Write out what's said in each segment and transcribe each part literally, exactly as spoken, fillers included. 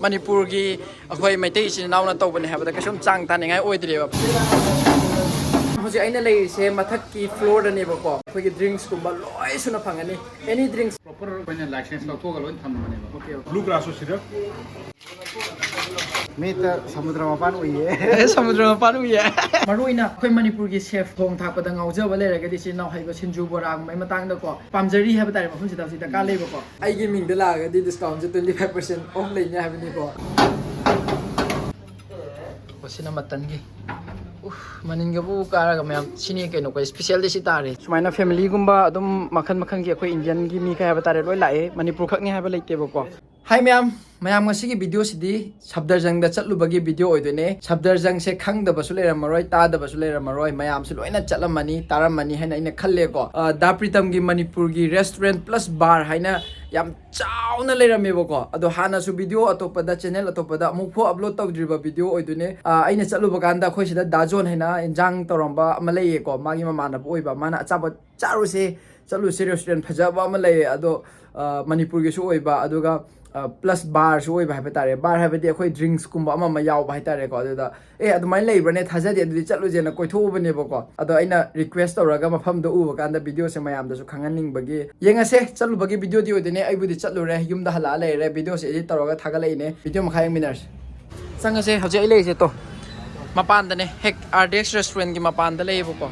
ꯃꯅꯤꯄꯨꯔꯒꯤ ꯑꯩꯈꯣꯏ ꯃꯩꯇꯩ ꯏꯆꯤꯟ ꯏꯅꯥꯎꯅ ꯇꯧꯕꯅꯦ ꯍꯥꯏꯕꯗ ꯀꯩꯁꯨꯝ ꯆꯥꯡ ꯇꯥꯅꯤꯡꯉꯥꯏ ꯑꯣꯏꯗ꯭ꯔꯦꯕ꯫ ꯍꯧꯖꯤꯛ ꯑꯩꯅ ꯂꯩꯔꯤꯁꯦ ꯃꯊꯛꯀꯤ floorꯗꯅꯦꯕꯀꯣ꯫ ꯑꯩꯈꯣꯏꯒꯤ drinksꯀꯨꯝꯕ ꯂꯣꯏ ꯁꯨꯅ ꯐꯪꯒꯅꯤ꯫ Any drinks꯫ Proper ꯑꯣꯏꯅ license ꯂꯧꯊꯣꯛꯑꯒ ꯂꯣꯏ ꯊꯝꯕꯅꯦꯕ꯫ Okay, okay꯫ Blue glass ꯁꯤꯗ꯫ ꯃꯤꯠꯇ ꯁꯃꯨꯗ꯭ꯔ ꯃꯄꯥꯟ ꯎꯏꯌꯦ꯫ ꯁꯃꯨꯗ꯭ꯔ ꯃꯄꯥꯟ ꯎꯏꯌꯦ꯫ ꯃꯔꯨ ꯑꯣꯏꯅ ꯑꯩꯈꯣꯏ ꯃꯅꯤꯄꯨꯔꯒꯤ chef ꯊꯣꯡ ꯊꯥꯛꯄꯗ ꯉꯥꯎꯖꯕ ꯂꯩꯔꯒꯗꯤ ꯏꯆꯤꯟ ꯏꯅꯥꯎ ꯍꯩꯕ ꯁꯤꯡꯖꯨ ꯕꯣꯔꯥꯒꯨꯝꯕꯒꯤ ꯃꯇꯥꯡꯗꯀꯣ ꯄꯥꯝꯖꯔꯤ ꯍꯥꯏꯕ ꯇꯥꯔꯦ, ꯃꯐꯝꯁꯤꯗ ꯍꯧꯖꯤꯛ ꯗꯔꯀꯥꯔ ꯂꯩꯕꯀꯣ꯫ ꯑꯩꯒꯤ ꯃꯤꯡꯗ ꯂꯥꯛꯑꯒꯗꯤ discountꯁꯦ twenty five percent off ꯂꯩꯅꯤ ꯍꯥꯏꯕꯅꯤꯀꯣ꯫ ꯑꯣ, ꯁꯤꯅ muttonꯒꯤ꯫ ꯎꯐ, ꯃꯅꯤꯟꯒꯕꯨ ꯀꯥꯔꯒ ꯃꯌꯥꯝ, ꯁꯤꯅꯤ ꯀꯩꯅꯣ, ꯑꯩꯈꯣꯏ specialꯗꯤ ꯁꯤ ꯇꯥꯔꯦ꯫ ꯁꯨꯃꯥꯏꯅ familyꯒꯨꯝꯕ ꯑꯗꯨꯝ ꯃꯈꯜ ꯃꯈꯜꯒꯤ ꯑꯩꯈꯣꯏ Indianꯒꯤ ꯃꯤ ꯈꯔ ꯍꯥꯏꯕ ꯇꯥꯔꯦ ꯂꯣꯏ ꯂꯥꯛꯑꯦ, ꯃꯅꯤꯄꯨꯔ ꯈꯛꯅꯤ ꯍꯥꯏꯕ ꯂꯩꯇꯦꯕꯀꯣ꯫ Hi ꯃꯌꯥꯝ, ꯃꯌꯥꯝ ꯉꯁꯤꯒꯤ videoꯁꯤꯗꯤ ꯁꯐꯗꯔꯖꯪꯗ ꯆꯠꯂꯨꯕꯒꯤ video ꯑꯣꯏꯗꯣꯏꯅꯦ꯫ ꯁꯐꯗꯔꯖꯪꯁꯦ ꯈꯪꯗꯕꯁꯨ ꯂꯩꯔꯝꯃꯔꯣꯏ, ꯇꯥꯗꯕꯁꯨ ꯂꯩꯔꯝꯃꯔꯣꯏ, ꯃꯌꯥꯝꯁꯨ ꯂꯣꯏꯅ ꯆꯠꯂꯝꯃꯅꯤ, ꯇꯥꯔꯝꯃꯅꯤ ꯍꯥꯏꯅ ꯑꯩꯅ ꯈꯜꯂꯦꯀꯣ꯫ ꯑ, ꯗꯥ ꯄ꯭ꯔꯤꯇꯝꯒꯤ ꯃꯅꯤꯄꯨꯔꯒꯤ restaurant plus bar ꯍꯥꯏꯅ ꯌꯥꯝ ꯆꯥꯎꯅ ꯂꯩꯔꯝꯃꯦꯕꯀꯣ꯫ ꯑꯗꯣ ꯍꯥꯟꯅꯁꯨ video ꯑꯇꯣꯞꯄꯗ, channel ꯑꯇꯣꯞꯄꯗ ꯑꯃꯨꯛꯐꯥꯎ upload ꯇꯧꯗ꯭ꯔꯤꯕ video ꯑꯣꯏꯗꯣꯏꯅꯦ꯫ ꯑ, ꯑꯩꯅ ꯆꯠꯂꯨꯕ ꯀꯥꯟꯗ ꯑꯩꯈꯣꯏ ꯁꯤꯗ ꯗꯥ ꯖꯣꯟ ꯍꯥꯏꯅ ꯏꯟꯖꯥꯡ ꯇꯧꯔꯝꯕ ꯑꯃ ꯂꯩꯌꯦꯀꯣ, ꯃꯥꯒꯤ ꯃꯃꯥꯟꯅꯕ ꯑꯣꯏꯕ, ꯃꯥꯅ "ꯑꯆꯥꯄꯣꯠ ꯆꯥꯔꯨꯁꯦ, ꯆꯠꯂꯨꯁꯦ, restaurant ꯐꯖꯕ ꯑꯃ ꯂꯩꯌꯦ", ꯑꯗꯣ, ꯑ, ꯃꯅꯤꯄꯨꯔꯒꯤꯁꯨ ꯑꯣꯏꯕ, ꯑꯗꯨꯒ, ꯑ, plus barꯁꯨ ꯑꯣꯏꯕ ꯍꯥꯏꯕ ꯇꯥꯔꯦ꯫ Bar ꯍꯥꯏꯕꯗꯤ ꯑꯩꯈꯣꯏ drinksꯀꯨꯝꯕ ꯑꯃ ꯑꯃ ꯌꯥꯎꯕ ꯍꯥꯏ ꯇꯥꯔꯦꯀꯣ꯫ ꯑꯗꯨꯗ "ꯑꯦ, ꯑꯗꯨꯃꯥꯏꯅ ꯂꯩꯕ꯭ꯔꯅꯦ? ꯊꯥꯖꯗꯦ, ꯑꯗꯨꯗꯤ ꯆꯠꯂꯨꯁꯦꯅ" ꯀꯣꯏꯊꯣꯛꯎꯕꯅꯦꯕꯀꯣ꯫ ꯑꯗꯣ ꯑꯩꯅ request ꯇꯧꯔꯒ ꯃꯐꯝꯗꯣ ꯎꯕ ꯀꯥꯟꯗ videoꯁꯦ ꯃꯌꯥꯝꯗꯁꯨ ꯈꯪꯍꯟꯅꯤꯡꯕꯒꯤ꯫ ꯌꯦꯡꯉꯁꯦ, ꯆꯠꯂꯨꯕꯒꯤ videoꯗꯤ ꯑꯣꯏꯗꯣꯏꯅꯦ꯫ ꯑꯩꯕꯨꯗꯤ ꯆꯠꯂꯨꯔꯦ, ꯌꯨꯝꯗ ꯍꯜꯂꯛꯑ ꯂꯩꯔꯦ, videoꯁꯦ edit ꯇꯧꯔꯒ ꯊꯥꯒꯠꯂꯛꯏꯅꯦ꯫ Video ꯃꯈꯥ ꯌꯦꯡꯃꯤꯟꯅꯔꯁꯦ꯫ ꯆꯪꯉꯁꯦ, ꯍꯧꯖꯤꯛ ꯑꯩ ꯂꯩꯔꯤꯁꯦ ꯇꯣ, ꯃꯄꯥꯟꯗꯅꯦ, ꯍꯦꯛ R D X restaurantꯒꯤ ꯃꯄꯥꯟꯗ ꯂꯩꯌꯦꯕꯀꯣ꯫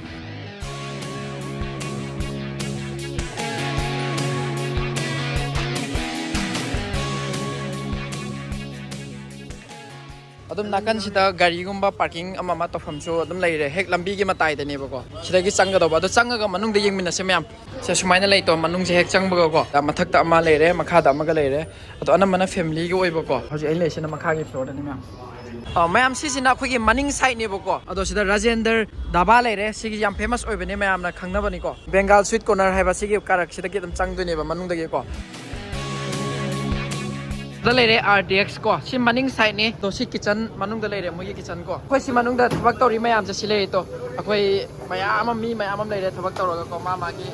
ꯑꯗꯨꯝ ꯅꯥꯀꯟꯁꯤꯗ ꯒꯥꯔꯤꯒꯨꯝꯕ parking ꯑꯃ ꯑꯃ ꯇꯧꯐꯝꯁꯨ ꯑꯗꯨꯝ ꯂꯩꯔꯦ, ꯍꯦꯛ ꯂꯝꯕꯤꯒꯤ ꯃꯇꯥꯏꯗꯅꯦꯕꯀꯣ꯫ ꯁꯤꯗꯒꯤ ꯆꯪꯒꯗꯧꯕ, ꯑꯗꯣ ꯆꯪꯉꯒ ꯃꯅꯨꯡꯗ ꯌꯦꯡꯃꯤꯟꯅꯁꯦ ꯃꯌꯥꯝ꯫ ꯁꯦ, ꯁꯨꯃꯥꯏꯅ ꯂꯩꯇꯣ, ꯃꯅꯨꯡꯁꯦ ꯍꯦꯛ ꯆꯪꯕꯒꯀꯣ, ꯃꯊꯛꯇ ꯑꯃ ꯂꯩꯔꯦ, ꯃꯈꯥꯗ ꯑꯃꯒ ꯂꯩꯔꯦ꯫ ꯑꯗꯣ ꯑꯅꯝꯕꯅ familyꯒꯤ ꯑꯣꯏꯕꯀꯣ꯫ ꯍꯧꯖꯤꯛ ꯑꯩꯅ ꯂꯩꯁꯤꯅ ꯃꯈꯥꯒꯤ floorꯗꯅꯤ ꯃꯌꯥꯝ꯫ ꯑ, ꯃꯌꯥꯝ, ꯁꯤꯁꯤꯅ ꯑꯩꯈꯣꯏꯒꯤ ꯃꯅꯤꯡ sideꯅꯦꯕꯀꯣ꯫ ꯑꯗꯣ ꯁꯤꯗ ꯔꯥꯖꯦꯟꯗꯔ ꯙꯥꯕꯥ ꯂꯩꯔꯦ, ꯁꯤꯒꯤ ꯌꯥꯝ famous ꯑꯣꯏꯕꯅꯦ, ꯃꯌꯥꯝꯅ ꯈꯪꯅꯕꯅꯤꯀꯣ꯫ Bengal Sweet Corner ꯍꯥꯏꯕ ꯁꯤꯒꯤ ꯀꯥꯔꯛꯁꯤꯗꯒꯤ ꯑꯗꯨꯝ ꯆꯪꯗꯣꯏꯅꯦꯕ ꯃꯅꯨꯡꯗꯒꯤꯀꯣ꯫ ꯁꯤꯗ ꯂꯩꯔꯦ R D X ꯀꯣ, ꯁꯤ ꯃꯅꯤꯡ sideꯅꯤ꯫ ꯑꯗꯣ ꯁꯤ kitchen ꯃꯅꯨꯡꯗ ꯂꯩꯔꯦ, ꯃꯣꯏꯒꯤ kitchen ꯀꯣ꯫ ꯑꯩꯈꯣꯏ ꯁꯤ ꯃꯅꯨꯡꯗ ꯊꯕꯛ ꯇꯧꯔꯤ ꯃꯌꯥꯝꯁꯦ ꯁꯤ ꯂꯩꯔꯦ ꯇꯣ꯫ ꯑꯩꯈꯣꯏ ꯃꯌꯥꯝ ꯑꯃ, ꯃꯤ ꯃꯌꯥꯝ ꯑꯃ ꯂꯩꯔꯦ ꯊꯕꯛ ꯇꯧꯔꯒꯀꯣ, ꯃꯥ ꯃꯥꯒꯤ꯫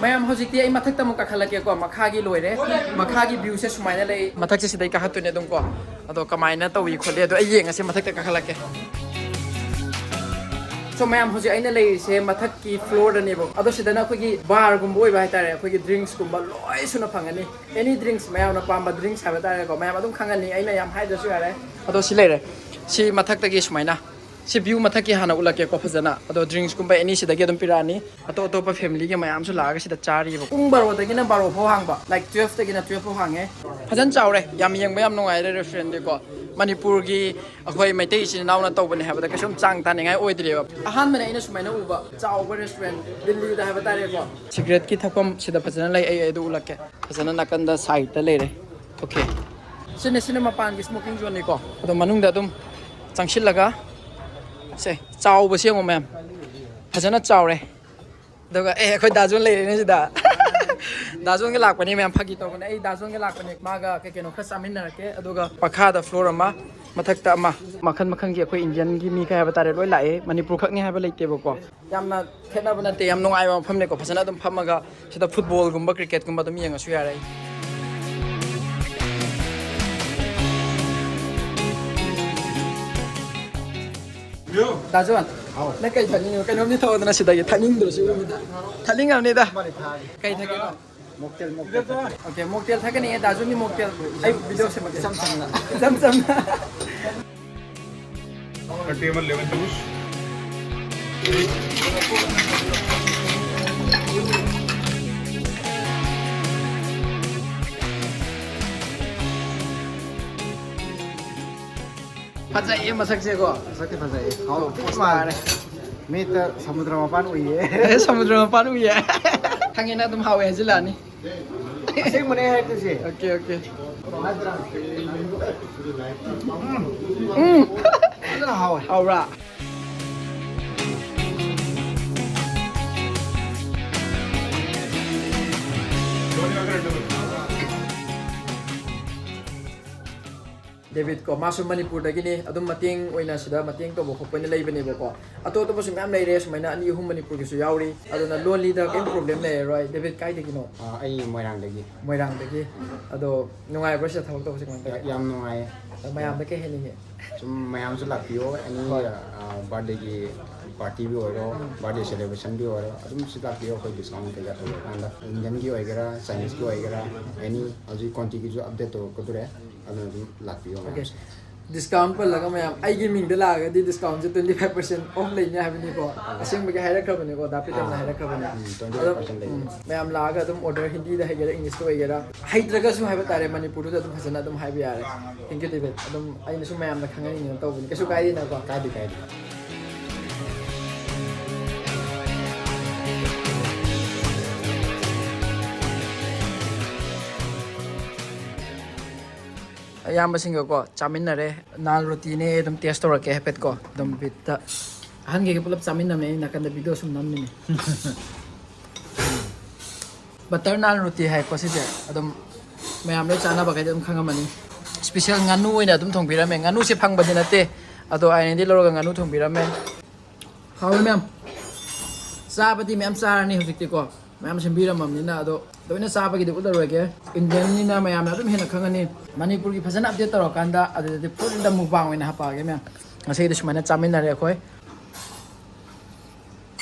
ꯃꯌꯥꯝ, ꯍꯧꯖꯤꯛꯇꯤ ꯑꯩ ꯃꯊꯛꯇ ꯑꯃꯨꯛ ꯀꯥꯈꯠꯂꯛꯀꯦꯀꯣ꯫ ꯃꯈꯥꯒꯤ ꯂꯣꯏꯔꯦ꯫ ꯃꯈꯥꯒꯤ ꯚ꯭ꯌꯨꯁꯦ ꯁꯨꯃꯥꯏꯅ ꯂꯩ꯫ ꯃꯊꯛꯁꯦ ꯁꯤꯗꯩ ꯀꯥꯈꯠꯇꯣꯏꯅꯦ ꯑꯗꯨꯝ ꯀꯣ꯫ ꯑꯗꯣ ꯀꯃꯥꯏꯅ ꯇꯧꯏ ꯈꯣꯠꯂꯤ ꯑꯗꯣ ꯑꯩ ꯌꯦꯡꯉꯁꯤ, ꯃꯊꯛꯇ ꯀꯥꯈꯠꯂꯛꯀꯦ꯫ ꯁꯣ ꯃꯌꯥꯝ, ꯍꯧꯖꯤꯛ ꯑꯩꯅ ꯂꯩꯔꯤꯁꯦ ꯃꯊꯛꯀꯤ ꯐ꯭ꯂꯣꯔꯗꯅꯦꯕ꯫ ꯑꯗꯣ ꯁꯤꯗꯅ ꯑꯩꯈꯣꯏꯒꯤ ꯕꯥꯔꯒꯨꯝꯕ ꯑꯣꯏꯕ ꯍꯥꯏꯇꯥꯔꯦ꯫ ꯑꯩꯈꯣꯏꯒꯤ ꯗ꯭ꯔꯤꯡꯛꯁꯀꯨꯝꯕ ꯂꯣꯏ ꯁꯨꯅ ꯐꯪꯒꯅꯤ꯫ ꯑꯦꯅꯤ ꯗ꯭ꯔꯤꯡꯛꯁ, ꯃꯌꯥꯝꯅ ꯄꯥꯝꯕ ꯗ꯭ꯔꯤꯡꯛꯁ ꯍꯥꯏꯕ ꯇꯥꯔꯦꯀꯣ, ꯃꯌꯥꯝ ꯑꯗꯨꯝ ꯈꯪꯉꯅꯤ, ꯑꯩꯅ ꯌꯥꯝ ꯍꯥꯏꯗ꯭ꯔꯁꯨ ꯌꯥꯔꯦ꯫ ꯑꯗꯣ ꯁꯤ ꯂꯩꯔꯦ꯫ ꯁꯤ ꯃꯊꯛꯇꯒꯤ ꯁꯨꯃꯥꯏꯅ ꯁꯤ ꯚ꯭ꯌꯨ ꯃꯊꯛꯀꯤ ꯍꯥꯟꯅ ꯎꯠꯂꯛꯀꯦꯀꯣ ꯐꯖꯅ꯫ ꯑꯗꯣ ꯗ꯭ꯔꯤꯡꯛꯁꯀꯨꯝꯕ ꯑꯦꯅꯤ ꯁꯤꯗꯒꯤ ꯑꯗꯨꯝ ꯄꯤꯔꯛꯑꯅꯤ꯫ ꯑꯇꯣꯞ ꯑꯇꯣꯞꯄ ꯐꯦꯃꯤꯂꯤꯒꯤ ꯃꯌꯥꯝꯁꯨ ꯂꯥꯛꯑꯒ ꯁꯤꯗ ꯆꯥꯔꯤꯕ꯫ ꯄꯨꯡ ꯕꯥꯔꯣꯗꯒꯤꯅ ꯕꯥꯔꯣ ꯐꯥꯎ ꯍꯥꯡꯕ, ꯂꯥꯏꯛ, ꯇꯨꯋꯦꯜꯐꯇꯒꯤꯅ ꯇꯨꯋꯦꯜꯐ ꯐꯥꯎ ꯍꯥꯡꯉꯦ꯫ ꯐꯖꯅ ꯆꯥꯎꯔꯦ, ꯌꯥꯝ ꯌꯦꯡꯕ ꯌꯥꯝ ꯅꯨꯡꯉꯥꯏꯔꯦ ꯔꯦꯁꯇꯨꯔꯦꯟꯠꯇꯤꯀꯣ꯫ ꯃꯅꯤꯄꯨꯔꯒꯤ ꯑꯩꯈꯣꯏ ꯃꯩꯇꯩ ꯏꯆꯤꯟ ꯏꯅꯥꯎꯅ ꯇꯧꯕꯅꯦ ꯍꯥꯏꯕꯗ ꯀꯩꯁꯨꯝ ꯆꯥꯡ ꯇꯥꯅꯤꯡꯉꯥꯏ ꯑꯣꯏꯗ꯭ꯔꯦꯕ꯫ ꯑꯍꯥꯟꯕꯅꯦ ꯑꯩꯅ ꯁꯨꯃꯥꯏꯅ ꯎꯕ ꯆꯥꯎꯕ ꯔꯦꯁꯇꯨꯔꯦꯟꯠ ꯗꯤꯜꯂꯤꯗ ꯍꯥꯏꯕ ꯇꯥꯔꯦꯀꯣ꯫ ꯁꯤꯒꯔꯦꯠꯀꯤ ꯊꯛꯐꯝ ꯁꯤꯗ ꯐꯖꯅ ꯂꯩ, ꯑꯩ ꯑꯗꯨ ꯎꯠꯂꯛꯀꯦ꯫ ꯐꯖꯅ ꯅꯥꯀꯟꯗ ꯁꯥꯏꯗꯇ ꯂꯩꯔꯦ꯫ ꯑꯣꯀꯦ꯫ ꯁꯤꯅ, ꯁꯤꯅ ꯃꯄꯥꯟꯒꯤ ꯁ꯭ꯃꯣꯀꯤꯡ ꯖꯣꯟꯅꯤꯀꯣ꯫ ꯑꯗꯣ ꯃꯅꯨꯡꯗ ꯑꯗꯨꯝ ꯆꯪꯁꯤꯜꯂꯒ, ꯁꯦ, ꯆꯥꯎꯕꯁꯦ ꯌꯦꯡꯉꯣ ꯃꯌꯥꯝ, ꯐꯖꯅ ꯆꯥꯎꯔꯦ꯫ ꯑꯗꯨꯒ, ꯑꯦ, ꯑꯩꯈꯣꯏ ꯗꯥꯖꯣꯟ ꯂꯩꯔꯦꯅꯦ ꯁꯤꯗ꯫ ꯗꯥꯖꯣꯟꯒ ꯂꯥꯛꯄꯅꯦ ꯃꯌꯥꯝ, ꯐꯥꯒꯤ ꯇꯧꯕꯅꯦ꯫ ꯑꯩ ꯗꯥꯖꯣꯟꯒ ꯂꯥꯛꯄꯅꯦ, ꯃꯥꯒ ꯀꯩ ꯀꯩꯅꯣ ꯈꯔ ꯆꯥꯃꯤꯟꯅꯔꯛꯀꯦ꯫ ꯑꯗꯨꯒ ꯃꯈꯥꯗ ꯐ꯭ꯂꯣꯔ ꯑꯃ, ꯃꯊꯛꯇ ꯑꯃ, ꯃꯈꯜ ꯃꯈꯜꯒꯤ ꯑꯩꯈꯣꯏ ꯏꯟꯗꯤꯌꯟꯒꯤ ꯃꯤ ꯈꯔ ꯍꯥꯏꯕ ꯇꯥꯔꯦ ꯂꯣꯏ ꯂꯥꯛꯑꯦ꯫ ꯃꯅꯤꯄꯨꯔ ꯈꯛꯅꯤ ꯍꯥꯏꯕ ꯂꯩꯇꯦꯕꯀꯣ꯫ ꯌꯥꯝꯅ ꯈꯦꯠꯅꯕ ꯅꯠꯇꯦ, ꯌꯥꯝ ꯅꯨꯡꯉꯥꯏꯕ ꯃꯐꯝꯅꯦꯀꯣ꯫ ꯐꯖꯅ ꯑꯗꯨꯝ ꯐꯝꯃꯒ ꯁꯤꯗ ꯐꯨꯠꯕꯣꯜꯒꯨꯝꯕ, ꯀ꯭ꯔꯤꯀꯦꯠꯀꯨꯝꯕ ꯑꯗꯨꯝ ꯌꯦꯡꯉꯁꯨ ꯌꯥꯔꯦ꯫ ꯗꯥꯖꯣꯟ, ꯍꯥꯎ꯫ ꯅꯪ ꯀꯩ ꯊꯛꯅꯤꯡꯉꯤꯅꯣ? ꯀꯩꯅꯣꯝꯗꯤ ꯊꯛꯑꯣꯗꯅ ꯁꯤꯗꯒꯤ꯫ ꯊꯛꯅꯤꯡꯗ꯭ꯔꯁꯨ ꯎꯕꯗ꯫ ꯊꯛꯅꯤꯡꯉꯝꯅꯤꯗ꯫ ꯀꯩ ꯊꯛꯀꯦꯅꯣ? ꯃꯣꯛꯇꯦꯜ, ꯃꯣꯛꯇꯦꯜ ꯊꯛꯀꯦ꯫ ꯑꯣꯀꯦ, ꯃꯣꯛꯇꯦꯜ ꯊꯛꯀꯅꯤꯌꯦ ꯗꯥꯖꯨꯒꯤ ꯃꯣꯛꯇꯦꯜ꯫ ꯑꯩ ꯚꯤꯗꯤꯑꯣ ꯁꯦꯝꯃꯛꯀꯦ꯫ ꯏꯆꯝ ꯆꯝꯅ꯫ ꯏꯆꯝ ꯆꯝꯅ꯫ ꯈꯔ ꯇꯦꯝꯕ lemon juice꯫ ꯐꯖꯩꯌꯦ ꯃꯁꯛꯁꯦꯀꯣ꯫ ꯃꯁꯛꯇꯤ ꯐꯖꯩꯌꯦ꯫ ꯍꯥꯎ, ꯃꯥꯜꯂꯦ꯫ ꯃꯤꯠꯇ ꯁꯃꯨꯗ꯭ꯔ ꯃꯄꯥꯟ ꯎꯏꯌꯦ꯫ ꯑꯦ, ꯁꯃꯨꯗ꯭ꯔ ꯃꯄꯥꯟ ꯎꯏꯌꯦ꯫ ꯈꯪꯉꯦ, ꯅꯪ ꯑꯗꯨꯝ ꯍꯥꯎꯋꯦ ꯍꯥꯏꯖꯤꯜꯂꯛꯑꯅꯤ꯫ ꯑꯁꯦꯡꯕꯅꯦ ꯍꯥꯏꯔꯛꯇꯣꯏꯁꯦ꯫ Okay, okay. ꯎꯝ꯫ ꯐꯖꯅ ꯍꯥꯎꯋꯦ꯫ ꯍꯥꯎꯕ꯭ꯔꯥ? ꯗꯦꯕꯤꯠ ꯀꯣ, ꯃꯥꯁꯨ ꯃꯅꯤꯄꯨꯔꯗꯒꯤꯅꯤ꯫ ꯑꯗꯨꯝ ꯃꯇꯦꯡ ꯑꯣꯏꯅ ꯁꯤꯗ ꯃꯇꯦꯡ ꯇꯧꯕ ꯈꯣꯠꯄ ꯑꯣꯏꯅ ꯂꯩꯕꯅꯦꯕꯀꯣ꯫ ꯑꯇꯣꯞ ꯑꯇꯣꯞꯄꯁꯨ ꯃꯌꯥꯝ ꯂꯩꯔꯦ, ꯁꯨꯃꯥꯏꯅ ꯑꯅꯤ ꯑꯍꯨꯝ ꯃꯅꯤꯄꯨꯔꯒꯤꯁꯨ ꯌꯥꯎꯔꯤ꯫ ꯑꯗꯨꯅ ꯂꯣꯟꯂꯤꯗ ꯀꯔꯤꯝ ꯄ꯭ꯔꯣꯕ꯭ꯂꯦꯝ ꯂꯩꯔꯔꯣꯏ꯫ ꯗꯦꯕꯤꯠ ꯀꯥꯏꯗꯒꯤꯅꯣ? ꯑꯥ, ꯑꯩ ꯃꯣꯏꯔꯥꯡꯗꯒꯤ꯫ ꯃꯣꯏꯔꯥꯡꯗꯒꯤ꯫ ꯑꯗꯣ ꯅꯨꯡꯉꯥꯏꯕ꯭ꯔꯣ ꯁꯤꯗ ꯊꯕꯛ ꯇꯧꯕꯁꯦ ꯀꯃꯥꯏꯅ ꯇꯧꯋꯤ? ꯌꯥꯝ ꯅꯨꯡꯉꯥꯏꯌꯦ꯫ ꯑꯗꯣ ꯃꯌꯥꯝꯗ ꯀꯩ ꯍꯥꯏꯅꯤꯡꯉꯤ? ꯁꯨꯝ ꯃꯌꯥꯝꯁꯨ ꯂꯥꯛꯄꯤꯌꯣ, ꯑꯦꯅꯤ ꯍꯣꯏ꯫ ꯕꯥꯔꯗꯦꯒꯤ ꯄꯥꯔꯇꯤꯕꯨ ꯑꯣꯏꯔꯣ, ꯕꯥꯔꯗꯦ ꯁꯦꯂꯦꯕ꯭ꯔꯦꯁꯟꯒꯤ ꯑꯣꯏꯔꯣ, ꯑꯗꯨꯝ ꯁꯤ ꯂꯥꯛꯄꯤꯌꯣ꯫ ꯑꯩꯈꯣꯏ ꯗꯤꯁꯀꯥꯎꯟ ꯀꯩꯀꯥ ꯇꯧꯔꯀꯥꯟꯗ, ꯏꯟꯗꯤꯌꯟꯒꯤ ꯑꯣꯏꯒꯦꯔꯥ, ꯆꯥꯏꯅꯤꯁꯀꯤ ꯑꯣꯏꯒꯦꯔꯥ, ꯑꯦꯅꯤ꯫ ꯍꯧꯖꯤꯛ ꯀ꯭ꯋꯥꯟꯇꯤꯇꯤꯁꯨ ꯑꯞꯗꯦꯠ ꯇꯧꯔꯛꯀꯗꯣꯔꯦ, ꯑꯗꯨꯅ ꯑꯗꯨꯝ ꯂꯥꯛꯄꯤꯌꯣ ꯑꯣꯀꯦ꯫ ꯃꯌꯥꯝꯁꯨ꯫ ꯗꯤꯁꯀꯥꯎꯟ ꯄꯜꯂꯒ ꯃꯌꯥꯝ, ꯑꯩꯒꯤ ꯃꯤꯡꯗ ꯂꯥꯛꯑꯒꯗꯤ ꯗꯤꯁꯀꯥꯎꯟꯁꯦ twenty five percent off ꯂꯩꯅꯤ ꯍꯥꯏꯕꯅꯤꯀꯣ꯫ ꯑꯁꯦꯡꯕꯒꯤ ꯍꯥꯏꯔꯛꯈ꯭ꯔꯕꯅꯤꯀꯣ, ꯗꯥ ꯄ꯭ꯔꯤꯇꯝꯅ ꯑꯥ꯫ ꯍꯥꯏꯔꯛꯈ꯭ꯔꯕꯅꯤ꯫ ꯎꯝ, twenty five percent ꯑꯗꯣ, ꯂꯩꯅꯤ꯫ ꯎꯝ, ꯃꯌꯥꯝ ꯂꯥꯛꯑꯒ ꯑꯗꯨꯝ ꯑꯣꯔꯗꯔ ꯍꯤꯟꯗꯤꯗ ꯍꯩꯒꯦꯔꯥ, ꯏꯪꯂꯤꯁꯇ ꯑꯣꯏꯒꯦꯔꯥ, ꯍꯩꯇ꯭ꯔꯒꯁꯨ ꯍꯥꯏꯕ ꯇꯥꯔꯦ, ꯃꯅꯤꯄꯨꯔꯗꯨꯗ ꯑꯗꯨꯝ ꯐꯖꯅ ꯑꯗꯨꯝ ꯍꯥꯏꯕ ꯌꯥꯔꯦ꯫ Thank you, debit. ꯑꯗꯨꯝ ꯑꯩꯅꯁꯨ ꯃꯌꯥꯝꯗ ꯈꯪꯍꯟꯅꯤꯡꯗꯅ ꯇꯧꯕꯅꯤ, ꯀꯩꯁꯨ ꯀꯥꯏꯗꯦꯅꯀꯣ꯫ ꯀꯥꯏꯗꯦ, ꯀꯥꯏꯗꯦ꯫ ꯑꯌꯥꯝꯕꯁꯤꯡꯒꯀꯣ ꯆꯥꯃꯤꯟꯅꯔꯦ꯫ ꯅꯥꯟ ꯔꯣꯇꯤꯅꯦ, ꯑꯗꯨꯝ ꯇꯦꯁ ꯇꯧꯔꯛꯀꯦ ꯍꯥꯏꯐꯦꯠꯀꯣ꯫ ꯑꯗꯨꯝ ꯕꯤꯠꯇ ꯑꯍꯟꯈꯩꯒ ꯄꯨꯂꯞ ꯆꯥꯃꯤꯟꯅꯕꯅꯦ, ꯑꯩ ꯅꯥꯀꯟꯗ ꯚꯤꯗꯤꯑꯣ ꯁꯨꯝ ꯅꯝꯃꯤꯅꯦ꯫ ꯕꯇꯔ ꯅꯥꯟ ꯔꯣꯇꯤ ꯍꯥꯏꯀꯣ ꯁꯤꯁꯦ꯫ ꯑꯗꯨꯝ ꯃꯌꯥꯝ ꯂꯣꯏ ꯆꯥꯅꯕꯈꯩꯗꯤ ꯑꯗꯨꯝ ꯈꯪꯉꯝꯃꯅꯤ꯫ ꯏꯁꯄꯤꯁꯦꯜ ꯉꯥꯅꯨ ꯑꯣꯏꯅ ꯑꯗꯨꯝ ꯊꯣꯡꯕꯤꯔꯝꯃꯦ꯫ ꯉꯥꯅꯨꯁꯦ ꯐꯪꯕꯗꯤ ꯅꯠꯇꯦ, ꯑꯗꯣ ꯑꯥꯏꯂꯦꯟꯗꯒꯤ ꯂꯧꯔꯒ ꯉꯥꯅꯨ ꯊꯣꯡꯕꯤꯔꯝꯃꯦ꯫ ꯍꯥꯎꯋꯦ ꯃꯌꯥꯝ꯫ ꯆꯥꯕꯗꯤ ꯃꯌꯥꯝ ꯆꯥꯔꯅꯤ ꯍꯧꯖꯤꯛꯇꯤꯀꯣ, ꯃꯌꯥꯝ ꯁꯦꯝꯕꯤꯔꯝꯃꯕꯅꯤꯅ꯫ ꯑꯗꯣ ꯂꯣꯏꯅ ꯆꯥꯕꯒꯤꯗꯤ ꯎꯠꯂꯔꯣꯏꯒꯦ꯫ ꯏꯟꯗꯤꯌꯟꯅꯤꯅ ꯃꯌꯥꯝꯅ ꯑꯗꯨꯝ ꯍꯦꯟꯅ ꯈꯪꯉꯅꯤ꯫ ꯃꯅꯤꯄꯨꯔꯒꯤ ꯐꯖꯅ ꯑꯞꯗꯦꯠ ꯇꯧꯔꯀꯥꯟꯗ ꯑꯗꯨꯗꯗꯤ ꯐꯨꯜꯗ ꯃꯨꯛꯕꯥꯡ ꯑꯣꯏꯅ ꯍꯥꯞꯄꯛꯑꯒꯦ ꯃꯌꯥꯝ꯫ ꯉꯁꯤꯒꯤꯗꯤ ꯁꯨꯃꯥꯏꯅ ꯆꯥꯃꯤꯟꯅꯔꯦ ꯑꯩꯈꯣꯏ꯫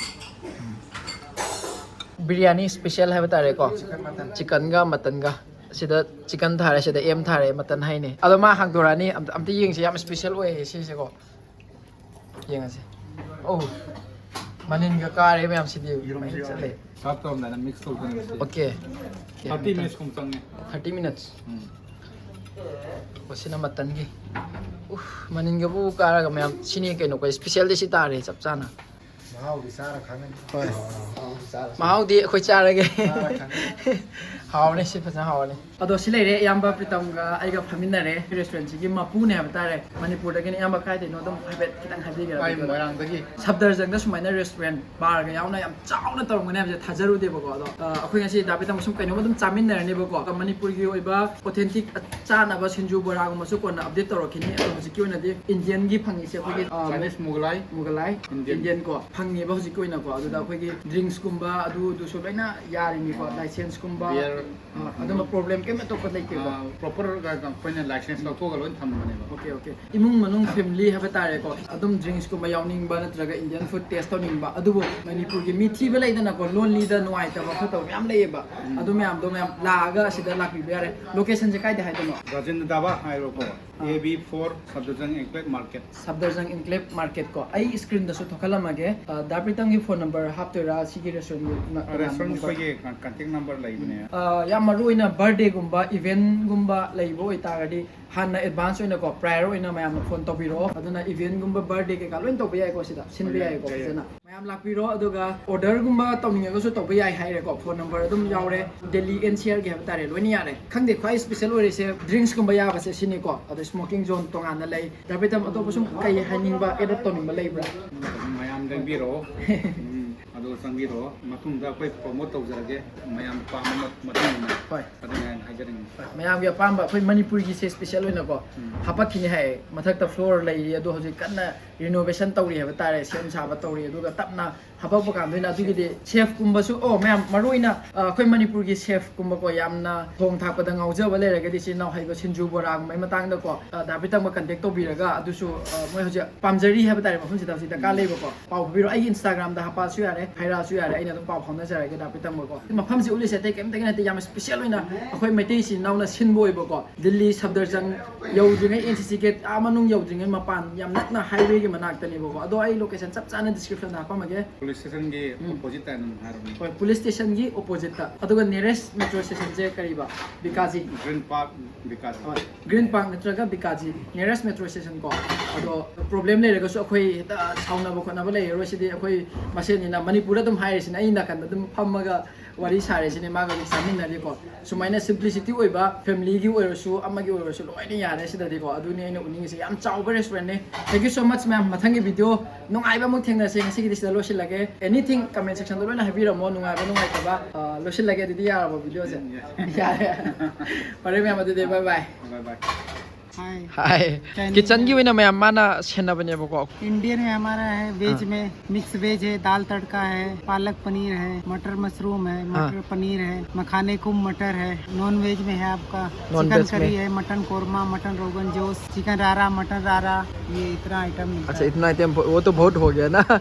ꯕꯤꯔꯌꯥꯅꯤ ꯏꯁꯄꯤꯁꯦꯜ ꯍꯥꯏꯕ ꯇꯥꯔꯦꯀꯣ꯫ ꯆꯤꯀꯟꯒ ꯃꯇꯟꯒ꯫ ꯁꯤꯗ ꯆꯤꯀꯟ ꯊꯥꯔꯦ, ꯁꯤꯗ ꯑꯦꯝ ꯊꯥꯔꯦ, ꯃꯇꯟ ꯍꯥꯏꯅꯦ꯫ ꯑꯗꯣ ꯃꯥ ꯍꯥꯡꯗꯣꯔꯛꯑꯅꯤ, ꯑꯝꯇ, ꯑꯝꯇ ꯌꯦꯡꯁꯦ꯫ ꯌꯥꯝ ꯏꯁꯄꯤꯁꯦꯜ ꯑꯣꯏꯌꯦ ꯁꯤꯁꯦꯀꯣ꯫ ꯌꯦꯡꯉꯁꯦ꯫ ꯑꯧ, ꯃꯅꯤꯟꯒ ꯀꯥꯔꯦ ꯃꯌꯥꯝꯁꯤꯗꯤ꯫ ꯌꯦꯔꯨꯝꯁꯨ ꯃꯩ ꯆꯠꯂꯦ꯫ ꯌꯥꯎꯔꯦ꯫ ꯁꯥꯔꯞ ꯇꯧꯔꯝꯗꯥꯏꯗ ꯃꯤꯛꯁ ꯇꯧꯗꯣꯏꯅꯦ ꯁꯤꯗꯤ꯫ ꯑꯣꯀꯦ꯫ ꯊꯥꯔꯇꯤ ꯃꯤꯅꯤꯠꯁ ꯀꯨꯝ ꯆꯪꯉꯦ꯫ Thirty minutes꯫ ꯎꯝ꯫ ꯑꯣ, ꯁꯤꯅ ꯃꯇꯟꯒꯤ꯫ ꯎꯐ, ꯃꯅꯤꯟꯒꯕꯨ ꯀꯥꯔꯒ ꯃꯌꯥꯝ꯫ ꯁꯤꯅꯤ ꯀꯩꯅꯣ, ꯑꯩꯈꯣꯏ ꯏꯁꯄꯤꯁꯦꯜꯗꯤ ꯁꯤ ꯇꯥꯔꯦ ꯆꯞ ꯆꯥꯅ꯫ ꯃꯍꯥꯎꯗꯤ ꯆꯥꯔ ꯈꯪꯒꯅꯤ꯫ ꯍꯣꯏ꯫ ꯃꯍꯥꯎꯗꯤ ꯆꯥꯔ ꯃꯍꯥꯎꯗꯤ ꯑꯩꯈꯣꯏ ꯆꯥꯔꯒꯦ꯫ ꯆꯥꯔ ꯈꯪꯒꯅꯤ꯫ ꯍꯥꯎꯔꯅꯤ ꯁꯤ, ꯐꯖꯅ ꯍꯥꯎꯔꯅꯤ꯫ ꯑꯗꯣ ꯁꯤ ꯂꯩꯔꯦ, ꯏꯌꯥꯝꯕ ꯄ꯭ꯔꯤꯇꯝꯒ ꯑꯩꯒ ꯐꯝꯃꯤꯟꯅꯔꯦ꯫ Restaurant ꯁꯤꯒꯤ ꯃꯄꯨꯅꯦ ꯍꯥꯏꯕ ꯇꯥꯔꯦ꯫ ꯃꯅꯤꯄꯨꯔꯗꯒꯤꯅꯦ꯫ ꯏꯌꯥꯝꯕ ꯀꯥꯏꯗꯩꯅꯣ ꯑꯗꯨꯝ ꯍꯥꯏꯐꯦꯠ ꯈꯤꯇꯪ ꯍꯥꯏꯕꯤꯒꯦꯔꯥ? ꯑꯩ ꯃꯣꯏꯔꯥꯡꯗꯒꯤ꯫ ꯁꯐꯗꯔꯖꯪꯗ ꯁꯨꯃꯥꯏꯅ restaurant, bar ꯒ ꯌꯥꯎꯅ ꯌꯥꯝ ꯆꯥꯎꯅ ꯇꯧꯔꯝꯒꯅꯤ ꯍꯥꯏꯕꯁꯦ ꯊꯥꯖꯔꯨꯗꯦꯕꯀꯣ꯫ ꯑꯗꯣ ꯑ, ꯑꯩꯈꯣꯏ ꯉꯁꯤ ꯗꯥ ꯄ꯭ꯔꯤꯇꯝꯒ ꯁꯨꯝ ꯀꯩꯅꯣꯝ ꯑꯗꯨꯝ ꯆꯥꯃꯤꯟꯅꯔꯅꯤꯕꯀꯣ꯫ ꯑꯗꯣ ꯃꯅꯤꯄꯨꯔꯒꯤ ꯑꯣꯏꯕ authentic ꯆꯥꯅꯕ ꯁꯤꯡꯖꯨ ꯕꯣꯔꯥꯒꯨꯝꯕꯁꯨ ꯀꯣꯟꯅ update ꯇꯧꯔꯛꯈꯤꯅꯤ꯫ ꯑꯗꯣ ꯍꯧꯖꯤꯛꯀꯤ ꯑꯣꯏꯅꯗꯤ Indian ꯒꯤ ꯐꯪꯉꯤꯁꯦ ꯑꯩꯈꯣꯏꯒꯤ, ꯑ, Chinese, ꯃꯨꯒꯂꯥꯏ, ꯃꯨꯒꯂꯥꯏ, Indian꯫ Indian ꯀꯣ ꯐꯪꯉꯦꯕ ꯍꯧꯖꯤꯛꯀꯤ ꯑꯣꯏꯅꯀꯣ꯫ ꯑꯗꯨꯗ ꯑꯩꯈꯣꯏꯒꯤ drinks ꯀꯨꯝꯕ ꯑꯗꯨ ꯑꯗꯨꯁꯨ ꯂꯣꯏꯅ ꯌꯥꯔꯤꯅꯤꯀꯣ, license ꯀꯨꯝꯕ꯫ Beer꯫ ꯑ, ꯑꯗꯨꯝꯕ problem ꯀꯩꯝ ꯑꯇꯣꯞꯄ ꯂꯩꯇꯦꯀꯣ? ꯑ, proper ꯑꯩꯈꯣꯏꯅ license ꯂꯧꯊꯣꯛꯑꯒ ꯂꯣꯏ ꯊꯝꯕꯅꯦꯕ꯫ Okay, okay꯫ ꯏꯃꯨꯡ ꯃꯅꯨꯡ family ꯍꯥꯏꯕ ꯇꯥꯔꯦꯀꯣ, ꯑꯗꯨꯝ drinks ꯀꯨꯝꯕ ꯌꯥꯎꯅꯤꯡꯕ ꯅꯠꯇ꯭ꯔꯒ Indian food taste ꯇꯧꯅꯤꯡꯕ, ꯑꯗꯨꯕꯨ ꯃꯅꯤꯄꯨꯔꯒꯤ ꯃꯤ ꯊꯤꯕ ꯂꯩꯗꯅꯀꯣ, lonely ꯗ ꯅꯨꯡꯉꯥꯏꯇꯕ ꯈꯣꯠꯇꯕ ꯃꯌꯥꯝ ꯂꯩꯌꯦꯕ꯫ ꯎꯝ꯫ ꯑꯗꯨ ꯃꯌꯥꯝꯗꯣ ꯃꯌꯥꯝ ꯂꯥꯛꯑꯒ ꯑꯁꯤꯗ ꯂꯥꯛꯄꯤꯕ ꯌꯥꯔꯦ꯫ Location ꯁꯦ ꯀꯥꯏꯗ ꯍꯥꯏꯗꯣꯏꯅꯣ? ꯔꯥꯖꯦꯟꯗ꯭ꯔ ꯙꯥꯕꯥ ꯍꯥꯏꯔꯣꯀꯣ꯫ ꯑꯥ꯫ A B four ꯁꯐꯗꯔꯖꯪ Enclave Market꯫ ꯁꯐꯗꯔꯖꯪ Enclave Market ꯀꯣ꯫ ꯑꯩ screen ꯗꯁꯨ ꯊꯣꯛꯍꯜꯂꯝꯃꯒꯦ꯫ ꯑ, ꯗꯥ ꯄ꯭ꯔꯤꯇꯝꯒꯤ phone number ꯍꯥꯞꯇꯣꯏꯔꯥ ꯁꯤꯒꯤ restaurant ꯒꯤ ꯅ-, ꯑ, restaurant ꯒꯤ number? ꯑꯩꯈꯣꯏꯒꯤ ꯀ-, contact number ꯂꯩꯕꯅꯦ꯫ ꯎꯝ꯫ ꯑ, ꯌꯥꯝ ꯃꯔꯨ ꯑꯣꯏꯅ birthday ꯒꯨꯝꯕ, event ꯒꯨꯝꯕ ꯂꯩꯕ ꯑꯣꯏꯇꯥꯔꯒꯗꯤ ꯍꯥꯟꯅ advance ꯑꯣꯏꯅꯀꯣ, prior ꯑꯣꯏꯅ ꯃꯌꯥꯝꯅ phone ꯇꯧꯕꯤꯔꯛꯑꯣ꯫ ꯑꯗꯨꯅ event ꯒꯨꯝꯕ, birthday ꯀꯩꯀꯥ ꯂꯣꯏ ꯇꯧꯕ ꯌꯥꯏꯀꯣ ꯁꯤꯗ, ꯁꯤꯟꯕ ꯍꯣꯏ, ꯌꯥꯏ, ꯌꯥꯏꯀꯣ ꯌꯥꯏ, ꯌꯥꯏ꯫ ꯐꯖꯅ꯫ ꯃꯌꯥꯝ ꯂꯥꯛꯄꯤꯔꯣ, ꯑꯗꯨꯒ order ꯒꯨꯝꯕ ꯇꯧꯅꯤꯡꯉꯒꯁꯨ ꯇꯧꯕ ꯌꯥꯏ ꯍꯥꯏꯔꯦꯀꯣ꯫ Phone number ꯑꯗꯨꯝ ꯌꯥꯎꯔꯦ, Delhi N C R ꯒꯤ ꯍꯥꯏꯕ ꯇꯥꯔꯦ, ꯂꯣꯏꯅ ꯌꯥꯔꯦ꯫ ꯈꯪꯗꯦ, ꯈ꯭ꯋꯥꯏ special ꯑꯣꯏꯔꯤꯁꯦ drinks ꯀꯨꯝꯕ ꯌꯥꯕꯁꯦ ꯁꯤꯅꯤꯀꯣ꯫ ꯑꯗꯣ smoking zone ꯇꯣꯉꯥꯟꯅ ꯂꯩ꯫ ꯗꯥ ꯄ꯭ꯔꯤꯇꯝ, ꯑꯇꯣꯞꯄ ꯁꯨꯝ ꯀꯩ ꯍꯥꯏꯅꯤꯡꯕ, add up ꯇꯧꯅꯤꯡꯕ ꯂꯩꯕ꯭ꯔꯥ? ꯃꯌꯥꯝ ꯂꯦꯡꯕꯤꯔꯛꯑꯣ꯫ ꯎꯝ, ꯑꯗꯨꯒ ꯆꯪꯕꯤꯔꯛꯑꯣ꯫ ꯃꯇꯨꯡꯗ ꯑꯩꯈꯣꯏ promote ꯇꯧꯖꯔꯒꯦ, ꯃꯌꯥꯝ ꯄꯥꯝꯕ ꯃ-, ꯃꯇꯨꯡ ꯏꯟꯅ꯫ ꯍꯣꯏ꯫ ꯑꯗꯨꯅ ꯑꯩꯅ ꯍꯥꯏꯖꯅꯤꯡꯉꯤ꯫ ꯍꯣꯏ, ꯃꯌꯥꯝꯒꯤ ꯑꯄꯥꯝꯕ ꯑꯩꯈꯣꯏ ꯃꯅꯤꯄꯨꯔꯒꯤꯁꯦ special ꯑꯣꯏꯅꯀꯣ ꯎꯝ꯫ ꯍꯥꯄꯛꯈꯤꯅꯤ ꯍꯥꯏꯌꯦ꯫ ꯃꯊꯛꯇ floor ꯂꯩꯔꯤ, ꯑꯗꯣ ꯍꯧꯖꯤꯛ ꯀꯟꯅ renovation ꯇꯧꯔꯤ ꯍꯥꯏꯕ ꯇꯥꯔꯦ, ꯁꯦꯝ ꯁꯥꯕ ꯇꯧꯔꯤ꯫ ꯑꯗꯨꯒ ꯇꯞꯅ ꯍꯥꯄꯛꯄ ꯀꯥꯟꯗ ꯑꯣꯏꯅ ꯑꯗꯨꯒꯤꯗꯤ chef ꯀꯨꯝꯕꯁꯨ, ꯑꯣ, ꯃꯌꯥꯝ ꯃꯔꯨ ꯑꯣꯏꯅ, ꯑ, ꯑꯩꯈꯣꯏ ꯃꯅꯤꯄꯨꯔꯒꯤ chef ꯀꯨꯝꯕꯀꯣ, ꯌꯥꯝꯅ ꯊꯣꯡ ꯊꯥꯛꯄꯗ ꯉꯥꯎꯖꯕ ꯂꯩꯔꯒꯗꯤ, ꯏꯆꯤꯜ ꯏꯅꯥꯎ ꯍꯩꯕ ꯁꯤꯡꯖꯨ ꯕꯣꯔꯥꯒꯨꯝꯕꯒꯤ ꯃꯇꯥꯡꯗꯀꯣ, ꯑ, ꯗꯥ ꯄ꯭ꯔꯤꯇꯝꯒ contact ꯇꯧꯕꯤꯔꯒ ꯑꯗꯨꯁꯨ, ꯑ, ꯃꯣꯏ ꯍꯧꯖꯤꯛ ꯄꯥꯝꯖꯔꯤ ꯍꯥꯏꯕ ꯇꯥꯔꯦ, ꯃꯐꯝꯁꯤꯗ ꯍꯧꯖꯤꯛ ꯗꯔꯀꯥꯔ ꯎꯝ꯫ ꯂꯩꯕꯀꯣ, ꯄꯥꯎ ꯐꯥꯎꯕꯤꯔꯣ꯫ ꯑꯩꯒꯤ Instagram ꯗ ꯍꯥꯄꯛꯑꯁꯨ ꯌꯥꯔꯦ, ꯍꯥꯏꯔꯛꯑꯁꯨ ꯌꯥꯔꯦ, ꯑꯩꯅ ꯑꯗꯨꯝ ꯄꯥꯎ ꯐꯥꯎꯅꯖꯔꯒꯦ ꯗꯥ ꯄ꯭ꯔꯤꯇꯝꯒꯀꯣ꯫ ꯃꯐꯝꯁꯤ ꯎꯠꯂꯤꯁꯦ ꯑꯇꯩ ꯀꯩꯝꯇꯒꯤ ꯅꯠꯇꯦ, ꯌꯥꯝ special ꯑꯣꯏꯅ ꯑꯩꯈꯣꯏ ꯃꯩꯇꯩ ꯏꯆꯤꯜ ꯏꯅꯥꯎꯅ ꯁꯤꯟꯕ ꯑꯣꯏꯕꯀꯣ, Delhi ꯁꯐꯗꯔꯖꯪ ꯌꯧꯗ꯭ꯔꯤꯉꯩ, N C C gate ꯑꯥ ꯃꯅꯨꯡ ꯌꯧꯗ꯭ꯔꯤꯉꯩ ꯃꯄꯥꯟ ꯌꯥꯝ ꯅꯛꯅ highway ꯒꯤ ꯃꯅꯥꯛꯇꯅꯦꯕꯀꯣ꯫ ꯑꯗꯣ ꯑꯩ location ꯆꯞ ꯆꯥꯅ description ꯗ ꯍꯥꯄꯝꯃꯒꯦ꯫ Police station ꯒꯤ ꯎꯝ꯫ Opposite ꯇ ꯑꯗꯨꯝ ꯍꯥꯏꯔꯕꯅꯤ꯫ ꯍꯣꯏ, police station ꯒꯤ opposite ꯇ꯫ ꯑꯗꯨꯒ nearest metro station ꯁꯦ ꯀꯔꯤꯕ? ꯕꯤꯀꯥꯖꯤ꯫ Green Park, ꯕꯤꯀꯥꯖꯤ꯫ ꯍꯣꯏ, Green Park ꯅꯠꯇ꯭ꯔꯒ ꯕꯤꯀꯥꯖꯤ, nearest metro station ꯀꯣ꯫ ꯑꯗꯣ problem ꯂꯩꯔꯒꯁꯨ ꯑꯩꯈꯣꯏ ꯍꯦꯛꯇ ꯁꯥꯎꯅꯕ ꯈꯣꯠꯅꯕ ꯂꯩꯔꯔꯣꯏ꯫ ꯁꯤꯗꯤ ꯑꯩꯈꯣꯏ ꯃꯁꯦꯟꯅꯤꯅ, ꯃꯅꯤꯄꯨꯔꯗ ꯑꯗꯨꯝ ꯍꯥꯏꯔꯤꯁꯤꯅ, ꯑꯩ ꯅꯥꯀꯟꯗ ꯑꯗꯨꯝ ꯐꯝꯃꯒ ꯋꯥꯔꯤ ꯁꯥꯔꯦ ꯁꯤꯅꯦ ꯃꯥꯒ ꯍꯧꯖꯤꯛ ꯆꯥꯃꯤꯟꯅꯔꯤꯀꯣ꯫ ꯁꯨꯃꯥꯏꯅ simplicity ꯑꯣꯏꯕ, family ꯒꯤ ꯑꯣꯏꯔꯁꯨ ꯑꯃꯒꯤ ꯑꯣꯏꯔꯁꯨ ꯂꯣꯏꯅ ꯌꯥꯔꯦ ꯁꯤꯗꯗꯤꯀꯣ꯫ ꯑꯗꯨꯅꯤ ꯑꯩꯅ ꯎꯅꯤꯡꯉꯤꯁꯦ꯫ ꯌꯥꯝ ꯆꯥꯎꯕ restaurant ꯅꯦ꯫ Thank you so much ꯃꯌꯥꯝ꯫ ꯃꯊꯪꯒꯤ video ꯅꯨꯡꯉꯥꯏꯕ ꯑꯃꯨꯛ ꯊꯦꯡꯅꯁꯦ꯫ ꯉꯁꯤꯒꯤꯗꯤ ꯁꯤꯗ ꯂꯣꯏꯁꯤꯜꯂꯒꯦ꯫ Anything comment section ꯗ ꯂꯣꯏꯅ ꯍꯥꯏꯕꯤꯔꯝꯃꯣ, ꯅꯨꯡꯉꯥꯏꯕ ꯅꯨꯡꯉꯥꯏꯇꯕ꯫ ꯑ, ꯂꯣꯏꯁꯤꯜꯂꯒꯦ ꯑꯗꯨꯗꯤ, ꯌꯥꯔꯕꯣ video ꯁꯦ? ꯌꯥꯔꯦ꯫ ꯐꯔꯦ ꯃꯌꯥꯝ, ꯑꯗꯨꯗꯤ bye bye꯫ Bye bye. हाय। Hi꯫ Kitchen ꯒꯤ ꯑꯣꯏꯅ ꯃꯌꯥꯝ ꯃꯥꯅ ꯁꯦꯟꯅꯕꯅꯦꯕꯀꯣ꯫ इंडियन में हमारा है, वेज में मिक्स वेज है, दाल तड़का है, पालक पनीर है, मटर मशरूम है, मटर पनीर है, मखाने कुम मटर है। नॉन वेज में है आपका नॉन चिकन वेज में। करी है, mutton korma, mutton rogan josh, chicken रारा, मटन रारा, ये इतना आइटम मिलता अच्छा, है। इतना आइटम, वो तो बहुत हो गया ना।